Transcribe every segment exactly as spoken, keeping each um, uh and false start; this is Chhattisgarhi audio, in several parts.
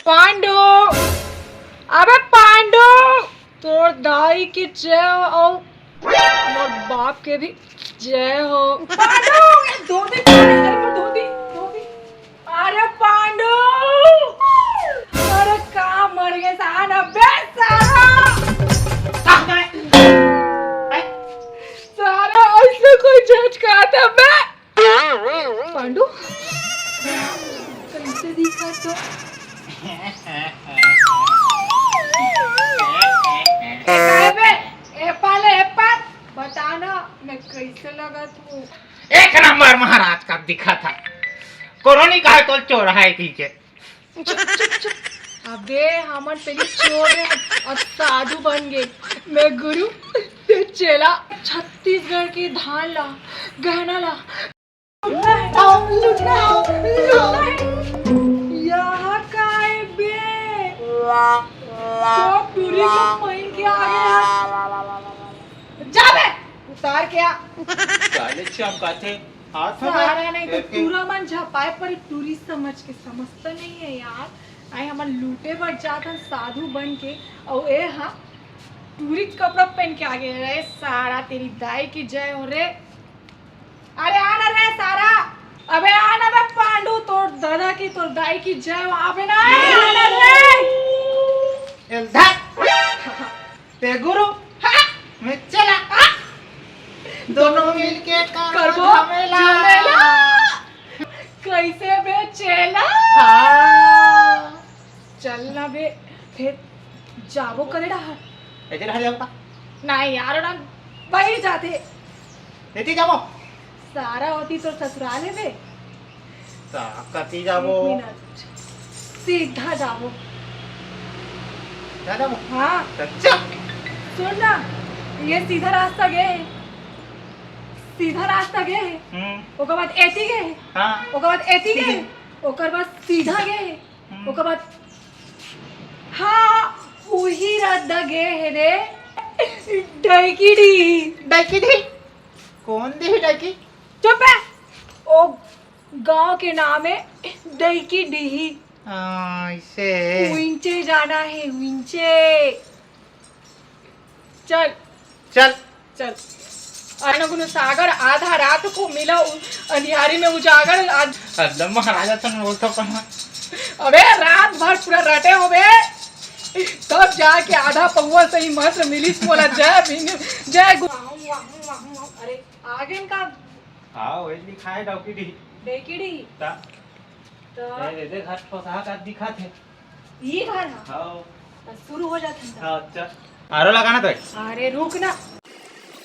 पांडू, अबे पांडू, तोर दाई के जय हो अउ मोर बाप के भी जय हो। पांडू, ये धोती पहन, इधर पर धोती, धोती। अरे पांडू, अरे का मर गए सान अबे सारा। सारा ऐसे कोई जज का था बे? पांडू, कैसे दिखा तो? ए, काय बे? ए पाले, ए पाल, बता ना, मैं कैसे लगत हूँ? एक नंबर महाराज का दिखा था। कोरोनी का है तो चोर है की के। चुप, चुप, चुप। अबे, हमन पहले चोर रहे, अब साधु बन गए। मैं गुरु, ते चेला। छत्तीसगढ़ के धान ला, गहना ला, यहाँ का है बे? तो टूरी को पहिन के आ गया। जा बे, उतार के आ। साले चमकाथे। हाथ में सारा नहीं तो एक टूरा मन झपाए पर टूरी समझ के समझता नहीं है यार। आए हमन लूटे बर जात हन साधु बन के, अउ ए हा टूरी कपड़ा पहन के आ गए रे। सारा तेरी दाई की जय हो रे। अरे आ ना रे सारा, अबे आ ना बे पांडू, तोर दादा की तोर दाई की जय हो, आबे ना, आ ना रे। एल धर। ते गुरु, हाँ, मैं चला। हाँ। दोनों मिलके करबो करबो झमेला। झमेला। कैसे बे चेला? हाँ। चल ना बे, फिर जाबो करे डहर। ऐसे डहर जाबो का? नहीं यार, ओड़ा बही जाते। एती जाबो। सारा होती तो ससुराल है बे। ता कती जाबो? एक मिनट। सीधा जाबो। सीधा जाबो? हाँ। अच्छा। सुन ना, ये सीधा रास्ता गए है। सीधा रास्ता गए है। हम्म। ओकर बाद एती गए है। हाँ। ओकर बाद एती गए है। ओकर बाद सीधा गए है। हम्म। ओकर बाद, हाँ, वही रास्ता गए है रे। डैकिडी। डैकिडी? कौन दे डैकी? चुप है। ओ गांव के नाम है डैकी डीही। हाँ, इसे। उइंचे जाना है, उइंचे। चल। चल। चल। अरे गुनु सागर, आधा रात को मिला उ-, अंधियारी में उजागर। आज एकदम महाराजा सन बोलता पर। अबे रात भर पूरा रटे हो बे, तब जाके आधा पौवा सही मंत्र मिलिस मोला। जय भीम, जय गु-, अरे आगे इनका हाँ, वही लिखा है डॉक्टरी। बेकिड़ी। ता। तो ए, दे, दे, घर पोशाक आज दिखा थे। ये घर है? हाँ। तो शुरू हो जाते हैं। हाँ, अच्छा। आरो लगाना तो है। अरे रुक ना।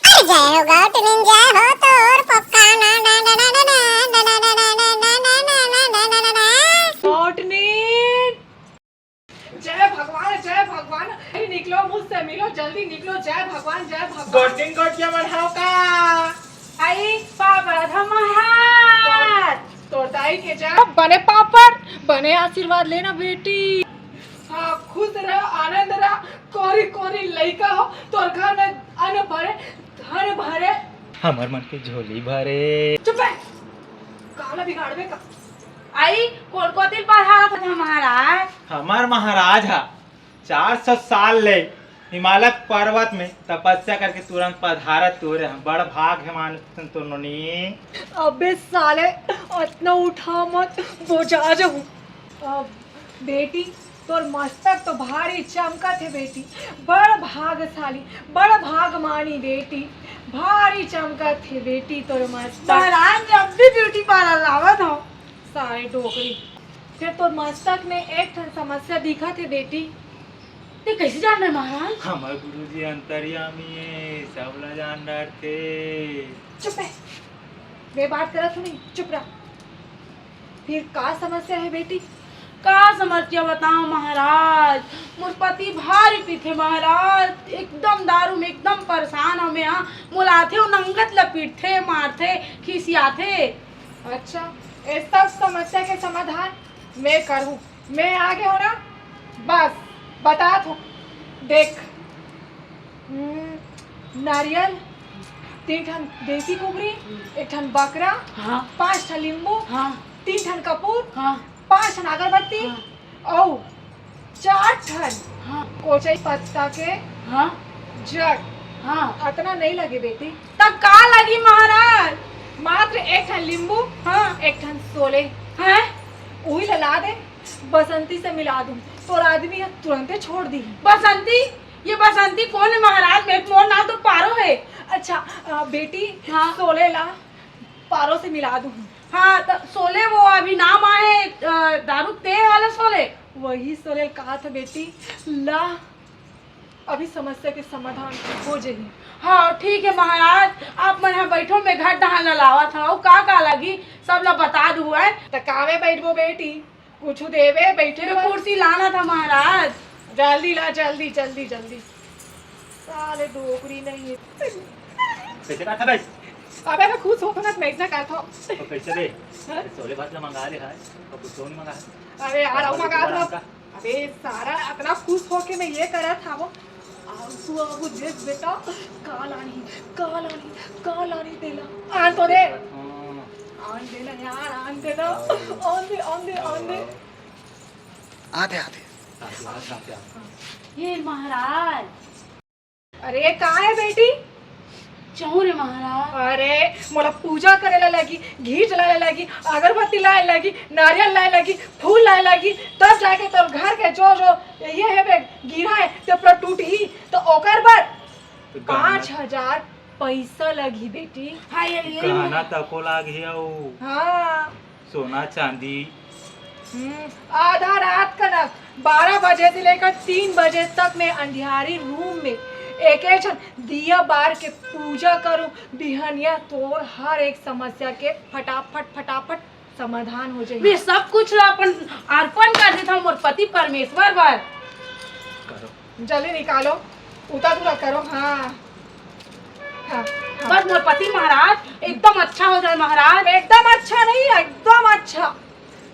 जय हो गौटलिन, जय हो तोर पक्का ना, ना, ना। गौटलिन। जय भगवान, जय भगवान, अरे निकलो, मुझसे मिलो, जल्दी निकलो, जय भगवान, जय भगवान। गोटिंग गोटिया मन हव का? आई पापड़ धमाहार। तोर, तोर दाई के जय। बने पापड़, बने आशीर्वाद लेना बेटी। हाँ, खुश रह, आनंद रह, कोरी कोरी लइका हो, तोर घर में अन्न भरे, धन भरे। हमर मन के झोली भरे। चुप है, काला बिगाड़बे का? आई, कोन कोती पधारत हथा महाराज? हमर महाराज हा चार सौ साल ले हिमालय पर्वत में तपस्या करके तुरंत पधारत तोरे हम। बड़ भाग है मानुस तन तो नोनी। अबे साले, अतना उठा मत, बोजा जाहूँ। अब बेटी, तोर मस्तक तो भारी चमकत हे बेटी, बड़ भागशाली, बड़ भागमानी बेटी, भारी चमकत हे बेटी तोर मस्तक। महाराज, जब भी ब्यूटी पार्लर लावत हो, सारे डोकरी। फेर तोर मस्तक में एक ठन समस्या दिखत हे बेटी। ते कैसे जान रहे महाराज? हमर गुरुजी अंतर्यामी हे, सब ला जान डरथे। चुप है, मैं बात करत हूँ नहीं, चुप रह। फिर का समस्या है बेटी? का समस्या बताओ महाराज, मोर पति भारी पीथे महाराज, एकदम दारू में एकदम परेशान हमें। हाँ, मोला आथे अउ नंगत ला पीटथे, मारथे, खिसियाथे। अच्छा, ये सब समस्या के समाधान मैं करूँ। मैं आगे हो ना, बस बतात हूँ। देख, हम्म, नारियल, तीन ठन देसी कुकरी, एक ठन बकरा, हाँ। पाँच ठन नींबू, हाँ। तीन ठन कपूर, हाँ। पांच ठन अगरबत्ती हाँ। अउ चार ठन हाँ। कोचई पत्ता के हाँ। जड़। हाँ। अतना नहीं लगे बेटी। तब का लगी महाराज? मात्र एक ठन नींबू, हाँ। एक ठन सोले। हैं? उही ला ला दे, बसंती से मिला दूं, तोर आदमी ह तुरंते छोड़ दी। बसंती? ये बसंती कौन है महाराज? मैं, मोर नाम तो पारो है। अच्छा, अ, बेटी, हाँ। सोले ला पारो से मिला दूं। हाँ, त सोले वो अभी नाम आए, अ, दारू ते वाला सोले। वही सोले कहा था बेटी, ला अभी समस्या के समाधान हो जाही। हाँ, ठीक है महाराज, आप मन यहाँ बैठो, मैं घर डहान ला लावत हूँ। अउ का का लगी, सब ला बता दू है। त कामे बैठबो बेटी, कुछ देवे बैठे तो बर। कुर्सी लाना था महाराज। जल्दी ला, जल्दी, जल्दी, जल्दी। साले डोकरी नहीं है। कैसे कहा था भाई? अबे मैं खुश होकर ना, मैं इतना कहा था। तो कैसे बे? हाँ? अरे, छोले भात ला मंगा ले है, तो कुछ तो नहीं मंगा है। अरे यार, अब मंगा था। अबे सारा इतना खुश होके मैं ये करा था वो। आंसू आगू देख बेटा, का लानी, का लानी, का लानी तेला। आन तो दे। हाँ। आन देना यार, आन देना। आन दे, आन दे, आन दे। आते, आते। आते, आते, आते। ये महाराज। अरे, का है बेटी? चौरे महाराज। अरे, मोला पूजा करे ला लगी, घी जलाए ला लगी, अगरबत्ती लाए ला लगी, नारियल लाए ला लगी, फूल लाए ला लगी, तब जाके तोर घर के जो, जो ये है बे, गिरा है, ते पूरा टूटही, तो ओकर बर तो गहना पाँच हजार पैसा लगही बेटी। हाँ, ये, ये गहना तको लागही अउ हाँ। सोना चांदी। हम्म, आधा रात कनक बारह बजे से लेकर तीन बजे तक में अंधियारी रूम में एके झन दिया बार के पूजा करूं, बिहनिया तोर हर एक समस्या के फटाफट, फटाफट समाधान हो जाही। मैं सब कुछ ला अपन अर्पण कर देता हूँ मोर पति परमेश्वर बर। करो। जल्दी निकालो, उतार पूरा करो। हाँ, हाँ, हाँ। बस मोर पति महाराज एकदम अच्छा हो जाए महाराज। एकदम अच्छा नहीं, एकदम अच्छा।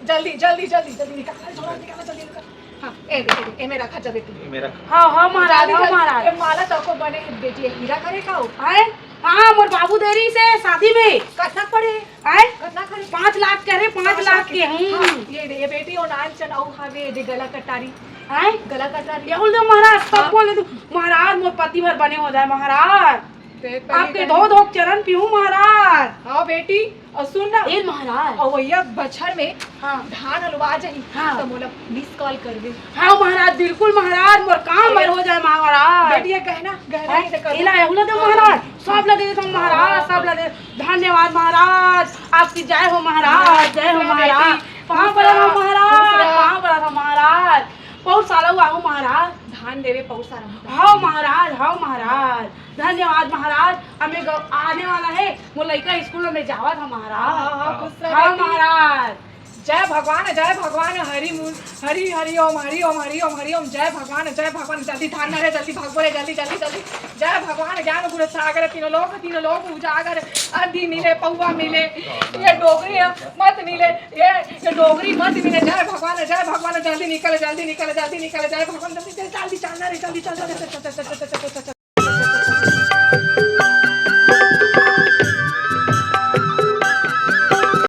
जल्दी, जल्दी, जल्दी, जल्दी निकाल, झोला निकाल, जल्दी निकाल। हाँ, ए दे, ए दे, ए में रखा, जल्दी तू। ए में रखा। हाँ, हाँ महाराज, जल्दी, हाँ जल्दी। महाराज। ए माला तको बने हे बेटी, हीरा करे का हो? हैं? हाँ, मोर बाबू देरी से शादी में। कतना पड़े? आए? कतना खरीद? पाँच लाख के रे, पाँच लाख के, हम्म। हाँ, ये दे, ये बेटी और नान चनाऊ हवे, ये दे गला कटारी। आए? गला कटारी। ये बोल दो महाराज, सब हाँ। बोल दो। महाराज, मोर पति भर बने हो जाए महाराज। देख, पहले आपके कहीं धो धो के चरण पीहूं महाराज। हाँ बेटी, और सुन ना। ए महाराज। और वही बछर में हाँ। धान हलवा जाही, हाँ। तो मोला मिस कॉल करबे। हाँ महाराज, बिल्कुल महाराज, मोर काम अरे, भर हो जाए महाराज। बेटी, ये गहना, गहना हैं? ये दे कर एला दे। एहू ला दे हाँ। महाराज, सब ला दे देथन महाराज, हाँ। सब ला दे। धन्यवाद महाराज, आपकी जय हो महाराज, जय हो हाँ, महाराज। बेटी, पाँव खुश पड़त हंव रहा, महाराज, खुश रहा। पाँव पड़त हंव महाराज। पौर साल अउ आहू महाराज। धान देवे पौर साल अउ। हव महाराज, हव महाराज। धन्यवाद महाराज, हमें गौ-, आने वाला है, मोर लइका स्कूल में जावत ह महाराज। हाँ, हाँ, खुश रह हाँ बेटी। महाराज। जय भगवान, जय भगवान, हरि मु-, हरि, हरि ओम, हरि ओम, हरि ओम, हरि ओम, जय भगवान, जय भगवान, जल्दी धान ना रे, जल्दी भाग बोले, जल्दी, जल्दी, जल्दी। जय भगवान, ज्ञान गुण सागर, तीनों लोक, तीनों लोक उजागर, अंधी मिले, पौवा मिले, ये डोकरी है, मत मिले, ये, ये डोकरी मत मिले, जय भगवान, जय भगवान, जल्दी निकल, जल्दी निकल, जल्दी निकल, जय भगवान, जल्दी, जल्दी, जल्दी चल ना रे, जल्दी चल, जल्दी चल, चल, चल।